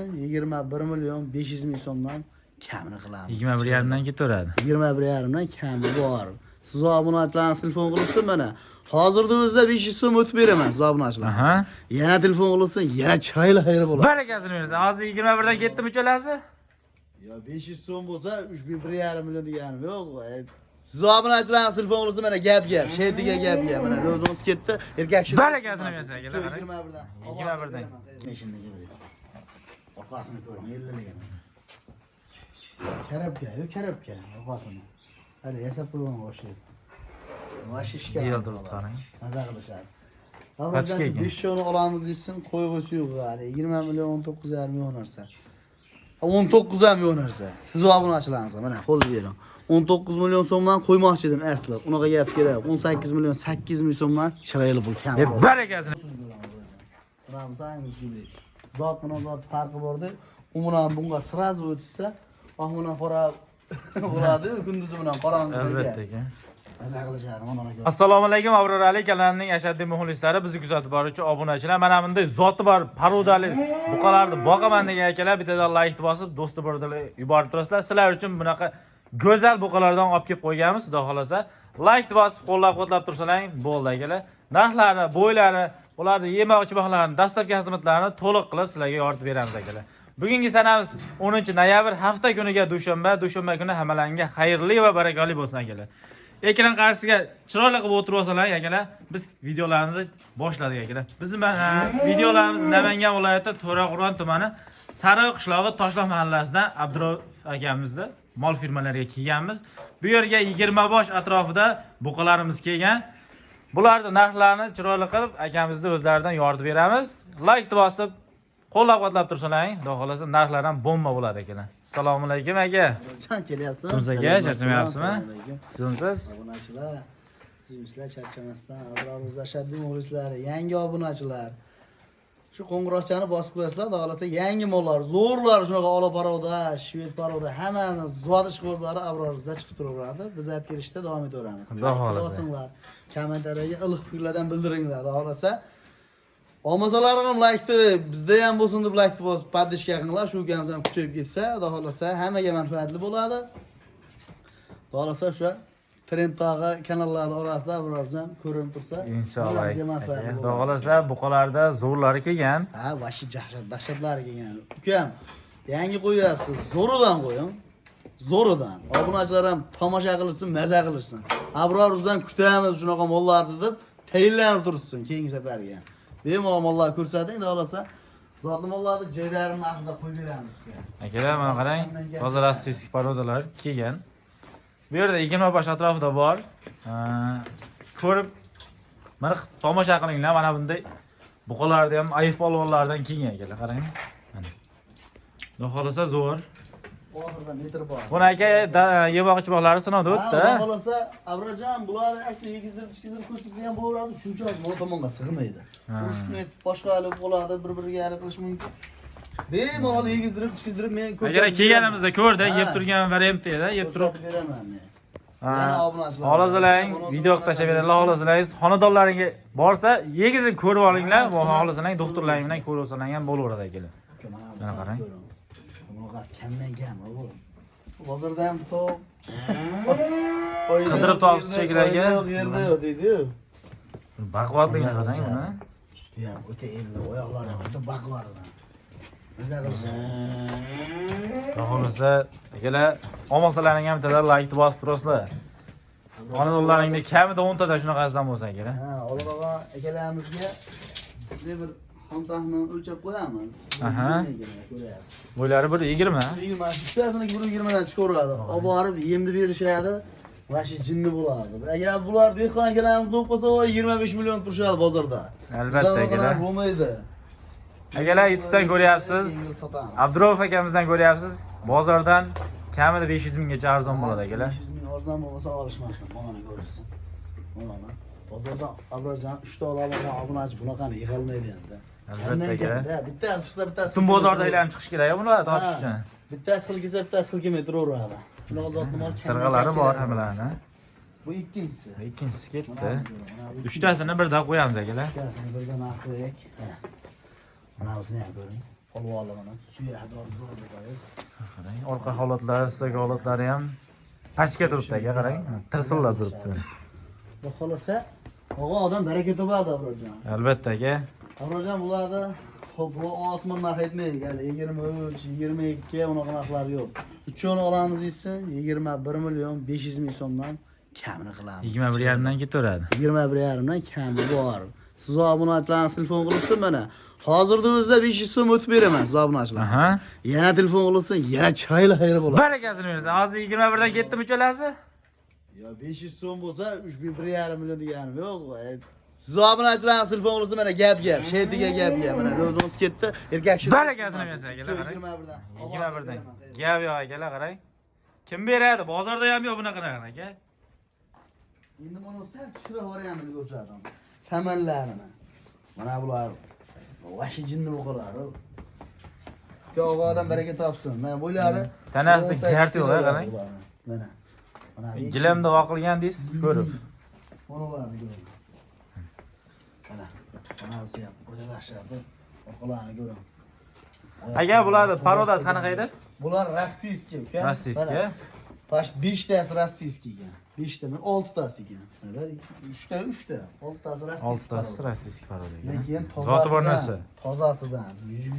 21 million 500 ming so'mdan kamini qilamiz. 21,5 dan ketaveradi. 21,5 dan kami bor. Siz obunachilarni telefon qilibsiz mana. Hozirda o'zida 500 so'm o'tib beraman siz obunachilarga. Aha. Yana telefon qilsin, yana chiroyli xayr bo'ladi. Barakasini bersin. Hozir 21 dan ketdimi uchalasi? Yo 500 so'm bo'lsa 3,5 million deganim yo'q. Siz obunachilarni telefon qilsin mana gap gap, shaytiga gap gap. Mana o'zingiz ketdi. Erkak kishi. Barakasini bersin akalar, qarang. 21 dan. 21 dan. Peshinga beradi. Orqasini ko'ring, 50 ligini. Karabka, yo karabka orqasini. Hali yasab qo'ygan o'xshaydi. Vash ishga. Yil turibdi, qarang. Maza qilishadi. Qachga ekan? 5 shoni olamiz desin, qo'yg'usi yo'q hali. 20 million 19,5 yo'q narsa. 19 ham yo'q narsa. Siz obunachilaringiz mana qo'l bering. 19 million so'mdan qo'ymoqchi edim asli. Unaqa gap kerak yo'q. 18 million 8 ming so'mdan chiroyli pul kam. Barakasini. Ramzan Zubek. Zot bilan zot farqi borda. U bilan bunga сразу o'tsa, oq bilan qora bo'ladi, kunduzi bilan qorong'ida. Albatta aka. Maza qilishadi mana aka. Assalomu alaykum Abror Ali kanalining ashaddiy muxlislari, bizni kuzatib boruvchi obunachilar. Mana bunday zoti bor parodali buqalarni boqaman degan akalar bittadan like bosib, do'sti birodarlar yuborib turasizlar. Sizlar uchun bunaqa go'zal buqalardan olib kelib qo'yganmiz, xudo xolasa. Like bosib qo'llab-quvvatlab tursalaring bo'ldi akalar. Narxlari, bo'ylari, ularni yemoq ichmoqlarini, dastlabki xizmatlarini to'liq qilib sizlarga yoritib beramiz akalar. Bugungi sanamiz 10 noyabr, hafta kuniga dushanba, dushanba kuni hammalaringga xayrli va barakoli bo'lsin akalar. Ekran qarshisiga chiroyli qilib o'tirib olsalar akalar, biz videolarimizni boshladik akalar. Bizni videolarimiz Namangan viloyati To'raqo'rg'on tumani Saroy qishlog'i Toshloq mahallasidan Abdurauf akamizni mol firmalariga kelganmiz. Bu yerga 20 bosh atrofida buqalarimiz kelgan. Bularni narxlarini chiroyli qilib akamizni o'zlaridan yoritib beramiz. Like bosib qo'llab-quvvatlab tursalaring, xudo xolasa narxlar ham bomba bo'ladi akalar. Assalomu alaykum aka. Qachon kelyapsiz? Tumsa aka, charchamayapsizmi? Assalomu alaykum. Tuzumsiz? Obunachilar, sizlar charchamasdan Abror Ashaddiy muxlislari, yangi obunachilar. Shu qo'ng'iroqchani bosib qo'yasizlar, xudo xolasa yangi mollar, zo'rlar shunaqa ola paroda, shved paroda, hammani zot ishqibozlari Abrorimizda chiqib turaveradi. Biz olib kelishda davom etaveramiz. Xudo xohlasa. Bosinglar, kommentariyaga iliq fikrlardan bildiringlar, xudo xolasa. Olmasalar ham laykni bizda ham bo'lsin deb laykni bosib поддержка qilinglar. Shu ukamiz ham kuchayib ketsa, xudo xolasa hammaga manfaatli bo'ladi. Xudo xolasa o'sha trenddagi kanallar orasida birorta ham ko'rinib tursa, Inshaalloh. bizga manfaatli Xudo bo'ladi. xolasa buqalarda zo'rlari kelgan. Ha, vashi dahshat, dahshatlari kelgan. Ukam, yangi qo'yyapsiz, zo'ridan qo'ying. Zo'ridan. Obunachilar ham tomosha qilsin, maza qilishsin. Abror uzdan kutamiz shunaqa mollarni deb tayinlanib tursin keyingi safarga ham. Bemalol mollar ko'rsating, xudo xolasa zotli mollarni jaydari narxida qo'yib beramiz uka. Akalar mana qarang, toza российский порода lar kelgan. Bu yerda 20 bosh atrofida bor. Ko'rib mana tomosha qilinglar, mana bunday buqalarni ham ayib polvonlardan kelgan akalar, qarang. Mana. Xudo xolasa zo'r. Oxirida metr bor. Buni aka yemoq ichmoqlari sinovda Ha, o'tdi. xudo xolasa Abrajon bularni asli yegizdirib ichkizdirib ko'rsatsa ham bo'laveradi, shuncha mol tomonga sig'maydi. Urushni boshqa hali bo'ladi, bir-biriga hali qilish mumkin. Bemalol yegizdirib, ichkizdirib men ko'rsatib Akalar kelganimizda ko'rdik, Ha. yeb turgan variantda edi, yeb turib. ko'rsatib beraman men. Ha. Yana obunachilar. Xohlasalang video qilib tashlab beradilar, xohlasangiz xonadonlaringga borsa yegizib ko'rib olinglar, Ha, sinab xohlasangiz doktorlar bilan ko'rib olsanglar ham bo'laveradi akalar. Mana Mana qarang. ko'ring. Bunaqasi kamdan kam bu. Bozorda ham to'q. Qidirib topibsiz shekilli aka. Yo'q, yerda yo'q deydi-yu. Baquvvatligini qarang buni. Usti ham o'ta elli, oyoqlari ham o'ta baquvvat. Maza qilishadi. Xudo xohlasa akalar olmasalaring ham bittadan like bosib turasizlar. Xonadonlaringda kamida 10 tadan shunaqasidan bo'lsa akalar. Ha, olib akalarimizga biza bir xon taxmin o'lchab qo'yamiz. Aha. Ko'ryapsiz. Bo'ylari 1.20. 20, bittasini 1.20 dan chiqaveradi. Olib borib yemni berishadi. Vashi jinni bo'ladi. Agar bular dehqon akalarimiz bo'lib qolsa, voy 25 million turishadi bozorda. Albatta Bizdan akalar. Bo'lmaydi. Akalar YouTube'dan ko'ryapsiz. Yengil sotamiz. Abdurauf akamizdan ko'ryapsiz. Bozordan kamida 500 minggacha arzon bo'ladi akalar. 500 ming arzon bo'lmasa olishmasin. Mana ko'rishsin. Mana. Bozordan Abrorjon 3 ta oladigan obunachi bunaqani yig'olmaydi endi. Albatta Kamdan akalar. kamda. Bittasi chiqsa bittasi Butun bozorda aylanib chiqish kerak bularni topish Ha. uchun. Bittasi xil kelsa bittasi xil kelmay turaveradi. Shunaqa zotli mol kamdan Sirg'alari kam bor keladi. hammalarni. Bu ikkinchisi. Ikkinchisi ketdi. Mana bu Uchtasini birdan qo'yamiz akalar. Uchtasini birdan narx qo'yaylik. Ha. Mana busini ham ko'ring. Polvonligini suyakdor zo'r buqa. Qarang, orqa holatlari, sizlarga holatlari ham pachka turibdi aka, qarang. Tirsillab turibdi. Xudo xohlasa, og'a odam baraka topadi Abrorjon. Albatta aka. Abrorjon bularda xo'p, bu osmon narx aytmaylik hali 23, 22 unaqa narxlar yo'q. Uchini olamiz deysin, 21 million 500 ming so'mdan kamini qilamiz. 21,5 dan ketaveradi. 21,5 dan kami bor. Siz obunachilarni telefon qilibsiz mana. Hozirda o'zida 500 so'm o'tib beraman siz obunachilarga. Aha. Yana telefon qilsin, yana chiroyli xayr bo'ladi. Barakasini bersin. Hozir 21 dan ketdimi uchalasi? Ya 500 so'm bo'lsa 3,5 million deganim yo'q. Siz obunachilarni telefon qilsin mana gap gap, shaydiga gap gap. Mana o'zingiz ketdi, erkak kishi. Barakasini bersin akalar, qarang. 21 dan. 21 dan. Gap yo'q akalar, qarang. Kim beradi? Bozorda ham yo'q bunaqa narx aka. Endi buni sal kichikroq variantini ko'rsataman. Samanlarini. Mana bular vashi jinni buqalari. Og'a odam baraka topsin. Mana buylari Tanasida 18 gard yo'q, kilo qarang. bularni. Mana. Mana Gilamda oqilgan deysiz ko'rib. Bularni ko'ring. Mana. Mana busi ham o'ylashadi. Oqlarni ko'ring. Aka, bularni parodasi qanaqa edi? Bular rossiyskiy uka. Rossiyskiy. Baş 5 tasi rossiyskiy ekan. 5 ta, 6 tasi ekan. Mana 3 ta, 3 ta. 6 tasi rossiyskiy. Oltitasi rossiyskiy paroda ekan. Lekin Zoti bor narsa. tozasidan,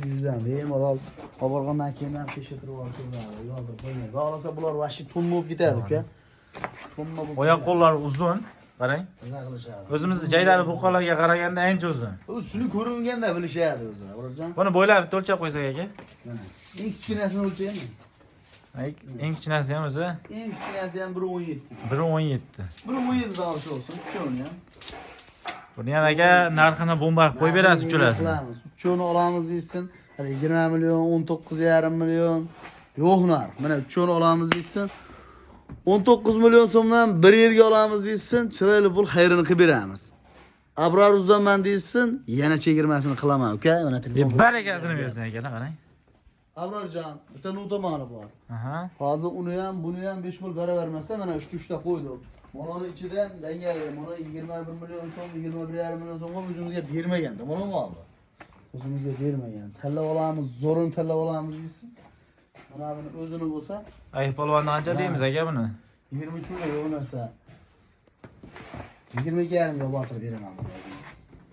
yuzdan bemalol olib borgandan keyin ham tekshirtirib olishadi. Yoldirib qo'ymaydi. Xohlasa bular vashi to'nma bo'lib ketadi uka. To'nma bo'lib. Oyoq qo'llari uzun. Qarang. Maza qilishadi. O'zimizni jaydari buqalarga qaraganda ancha uzun. O'zi shuni ko'ringanda bilishadi o'zi. Abrorjon. Buni bo'ylab bitta o'lchab qo'ysak aka. Mana. Eng kichkinasini o'lchaymi? Eng kichkinasi ham o'zi Eng kichkinasi ham 1.17. 1.17. 1.17 dan olsa olsun. Uchovini ham. Buni ham aka narxini bomba qilib qo'yib berasiz uchalasini. Qilamiz. Uchovini olamiz deysin. Hali 20 million, 19,5 million yo'q narx. Mana uchovini olamiz deysin. 19 million so'mdan bir yerga olamiz deysin, chiroyli pul xayrini qilib beramiz. Abror uzdanman deysin, yana chegirmasini qilaman uka. Mana telefon. Barakasini bersin aka, qarang. Abrorjon, bitta nu tomoni bor. Aha. Hozir uni ham, buni ham 5 pul beravermasa, mana 3 ta qo'ydik. Mana uni ichidan dangal, mana 21 million so'm, 21,5 million so'mga o'zimizga bermaganda, mana molni. O'zimizga bermagan. Tanlab olamiz, zo'rini tanlab olamiz deysiz. Mana buni o'zini bo'lsa Ay polvonni qancha deymiz aka buni? 23 million yo'q narsa. 22,5 ga botirib beraman buni o'zim.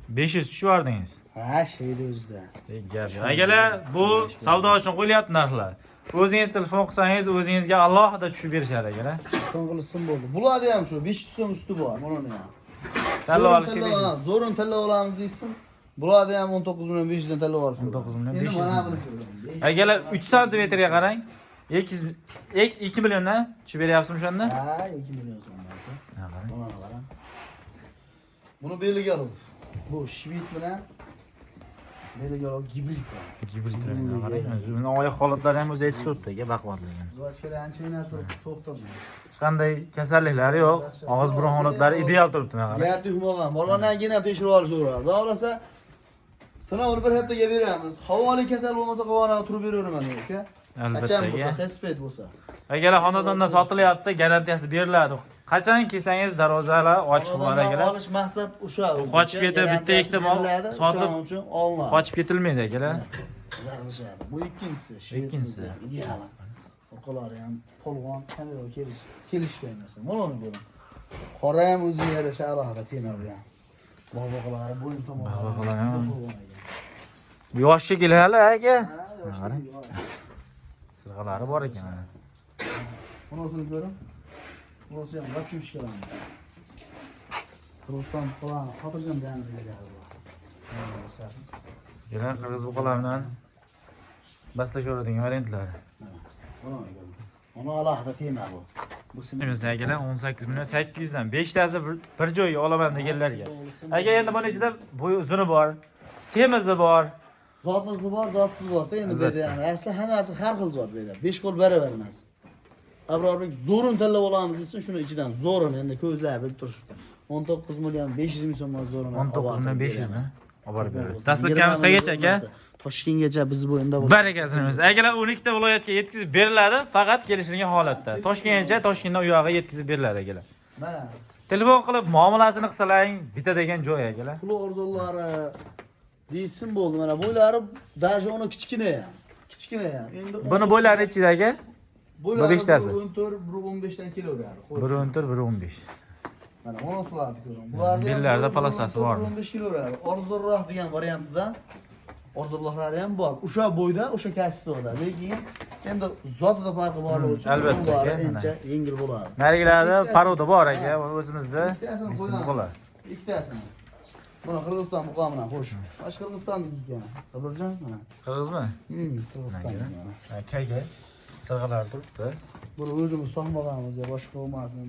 500 tushib yubordingiz. Ha, sheydi o'zida. Gap yo'q. Akalar, bu savdo uchun qo'yilyapti narxlar. O'zingiz telefon qilsangiz, o'zingizga alohida tushib berishadi akalar. Telefon qilsin bo'ldi. Bularni ham shu 500 so'm usti bor, buni ham. Tanlab olish Zo'rini kerak. Zo'rini tanlab olamiz deysin. Bularni ham 19 million 500 dan tanlab olish. 19 million Endi 500 mana ming. buni ko'ring. Akalar 3 santimetrga qarang. 2 milliondan tushib beryapsizmi o'shanda? Ha, 2 million so'm. Aka. Ha, qarang. Buni qarang. Buni beliga olib. Bu shved bilan beliga olib gibrid. Gibrid rangdan qarang. Buni oyoq holatlari ham o'zi aytib turibdi aka, baquvvatligini. Zvachkalar ancha turib to'xtamay. Hech qanday kasalliklari yo'q. Og'iz burun holatlari ideal turibdi mana qarang. Gardi humogan. Borgandan keyin ham tekshirib olishaveradi. Xohlasa sinovni bir haftaga beramiz. Havoli kasal bo'lmasa qovonag'i turib beraveraman aka. Albatta Qachon bo'lsa, aka. xespet bo'lsa. Akalar xonadondan sotilyapti, garantiyasi beriladi. Qachon kelsangiz darvozalar ochiq bo'ladi Xonadondan akalar. olish maqsad o'sha. Qochib ketib, bitta ikkita mol Beriladi, sotib- o'shaning uchun olinadi. Qochib ketilmaydi akalar. Maza qilishadi. Bu ikkinchisi. Ikkinchisi. Ideal. Orqalari ham polvon kamera kelish kelishgan narsa. Mana uni ko'ring. Qora ham o'ziga yarasha alohida tema bu ham. Boboqlari, bo'yin tomonlari. Boboqlari ham. Juda polvon ekan. Yoshi keladi aka. Ha, yoshli Qarang. yosh. Sirg'alari bor ekan mana. Bunisini ko'ring. Bunisi ham вообще ishkalandi. Qirg'iziston buqalari xotirjam damiga beradi bu. Mana ko'rsatib. Kelar qirg'iz buqalar bilan baslashaveradigan variantlari. Mana. Buni ko'ring. Uni alohida tema bu. Bu Biz akalar 18 million 800 dan 5 tasi bir joyga olaman deganlarga. Aka endi buni ichida bo'yi uzuni bor, semizi bor. Zotlisi bor, zotsiz bor. Endi bu yerda ham asli hammasi har xil zot bu yerda. 5 qo'l baravar emas. Abrorbek zo'rini tanlab olamiz desin, shuni ichidan zo'rini endi ko'zlar bilib turishibdi. 19 million 500 ming so'm zo'rini. 19 million 500 mi? Olib borib beradi. Dastlabkamiz qayergacha aka? Toshkentgacha biz bo'yinda bo'lsa. Barakasini bersin. Akalar 12 ta viloyatga yetkazib beriladi, faqat kelishilgan holatda. Toshkentgacha, Toshkentdan u yog'iga yetkazib beriladi akalar. Mana Telefon qilib muomalasini qilsalaring bitadigan joy akalar. puli arzonlari Deysin bo'ldi mana bo'ylari даже uni kichkina ham. Kichkina ham. Endi Buni bo'ylari nechida aka? bo'ylari beshtasi. 14, 1.15 dan kelaveradi. Qo'y. 1.14, 1.15. Mana monoslarni ko'ring. Bularni ham Bellarida polosasi bor. 15 kelaveradi. Orzurroq degan variantidan orzurroqlari ham bor. O'sha bo'yda, o'sha kачествоda. Lekin endi zotida farqi borligi uchun Albatta bular aka, ancha yengil bo'ladi. Narigilarda Ikkitasi- paroda bor aka, o'zimizda. Ikkitasini Mesni qo'yamiz. buqalar. Ikkitasini. Buni Qirg'iziston buqa bilan qo'sh. Bosh Qirg'izistonniki ekan. Abrorjon, mana. Qirg'izmi? Qirg'iziston. Ha, Kaka. Sirg'alari turibdi. Buni o'zimiz topmaganmiz ya, boshqa bo'lmasin.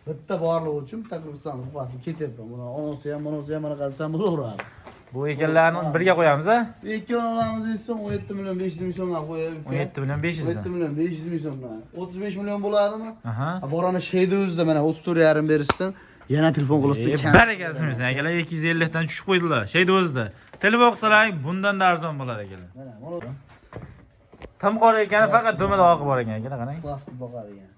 Bitta borligi uchun bitta Qirg'iziston buqasi ketyapti. Buni onasi ham, onasi ham mana qarasam bo'laveradi. Bu ekanlarni birga qo'yamiz a? Ikkovini olamiz desam 17 million 500 ming so'mdan qo'yib. 17 million 500 17 dan. million 500 ming so'mdan. 35 million bo'ladimi? Aha. Borani sheydi o'zida mana 34,5 berishsin. Yana telefon qilishsin. E, barakasini bersin akalar 250 dan tushib qo'ydilar. Shayda o'zida. Telefon qilsalaring bundan da arzon bo'ladi akalar. Mana mana Tim qora ekani faqat dumida oqi bor ekan akalar qarang. ixlos qilib boqadigan.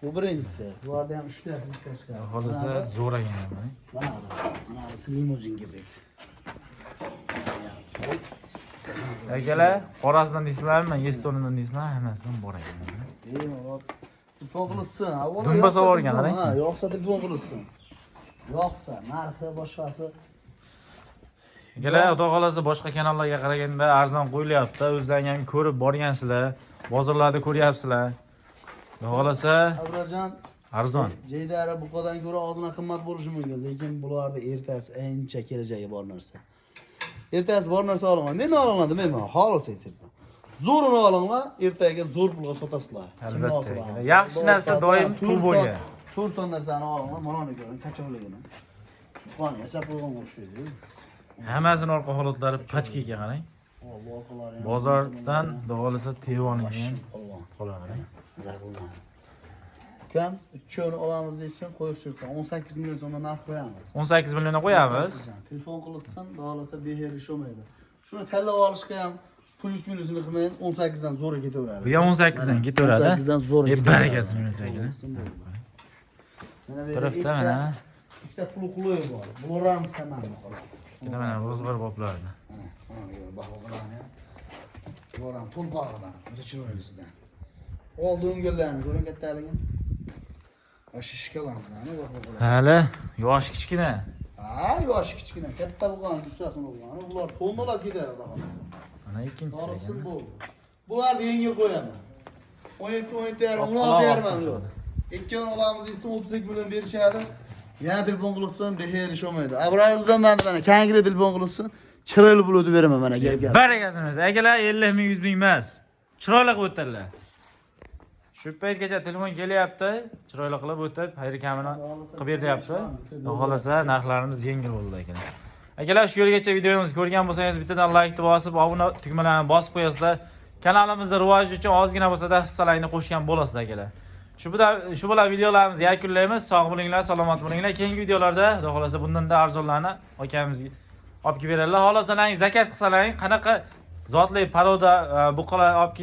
Bu birinchisi. Bularda ham uchtasi bitta chiqadi. Xolisa zo'r ekan qarang. Mana bu. Mana bu limuzin gibrid. Akalar, qorasidan deysizlarmi, estonidan deysizlar, hammasidan bor ekan. Bemalol telefon qilishsin. Avvalo Dumba yoqsa savorgan, telefon, qarang. Ha, yoqsa telefon qilishsin. Yoqsa narxi boshqasi. Akalar, xudo xolasa boshqa kanallarga qaraganda arzon qo'yilyapti. O'zlaring ham ko'rib borgansizlar, bozorlarda ko'ryapsizlar. Xudo xolasa Abrorjon arzon. Jaydari buqadan ko'ra ozgina qimmat bo'lishi mumkin, lekin bularni ertasi ancha kelajagi bor narsa. Ertasi bor narsa olinglar. Meni olinglar demayman, xolos aytyapman. Zo'rini olinglar, ertaga zo'r pulga sotasizlar. Kimni Albatta, olsalar ham. yaxshi narsa doim pul bo'lgan. To'rt son narsani olinglar, mana uni ko'ring, kachoqligini. Buqani yasab qo'yganga o'xshaydi. Hammasini orqa holatlari pachka ekan qarang. Alloh orqalari ham. Bozordan xudo xolasa tevib olingan Polvon. buqalar qarang. Zag'ilman. Ukam, uchovini olamiz deysin, qo'yib shu 18 million so'mdan narx qo'yamiz. 18 milliondan qo'yamiz. Telefon qilishsin, xohlasa beher ish olmaydi. Shuni tanlab olishga ham plyus minusini qilmayin 18 dan zo'ri ketaveradi. Bu ham 18 dan ketaveradi. 18 dan zo'ri. E, barakasini bersin akalar. Mana bu yerda Tarafda ikkita mana, ikkita puli quloy bor. Bular ham saman buqalar. ikkita mana ro'zg'or boblarida. Mana, mana bu yerda buqalarni ham. Bular ham to'lpog'idan, juda chiroylisidan. Oldi o'ngirlarni ko'ring kattaligini. Shishkalarni buqalar. Hali yoshi kichkina. Ha, yoshi kichkina, katta bo'lgan jussasini bo'lgan. Bular tonnalab ketadi xudo xohlasa. Mana ikkinchisi. To'g'risi ekan. bo'ldi. Bularni yengil qo'yaman. 17, 17,5, Oq 16,5 oq yo'q. Ikkovini olamiz desam 32 million berishadi. Yana telefon qilishsin, beher ish olmaydi. Abroruzdan mana mana kangri telefon qilishsin, chiroyli pul o'tib beraman mana gap gap. Barakasini bersin. Akalar 50 ming 100 ming emas. Chiroyli qilib o'tadilar. Shu paytgacha telefon kelyapti. Chiroyli qilib o'tib, xayr kamini qilib beryapti. Xudo xolasa narxlarimiz yengil bo'ldi akalar. Akalar shu yergacha videomizni ko'rgan bo'lsangiz bittadan like bosib, obuna tugmalarini bosib qo'yasizlar. Kanalimizda rivoji uchun ozgina bo'lsa-da hissalaringni qo'shgan bo'lasizlar akalar. Shu bilan videolarimizni yakunlaymiz. Sog' bo'linglar, salomat bo'linglar. Keyingi videolarda xudo xolasa bundan da arzonlarni akamizga olib kelib beradilar. Xohlasalaring заказ qilsalaring, qanaqa zotli порода buqalar olib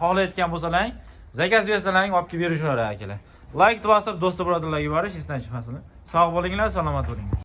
xohlayotgan bo'lsalaring, заказ bersalaring olib kelib berishaveradi akalar. Like bosib, do'st birodarlarga yuborish esdan chiqmasin. Sog' bo'linglar, salomat bo'linglar.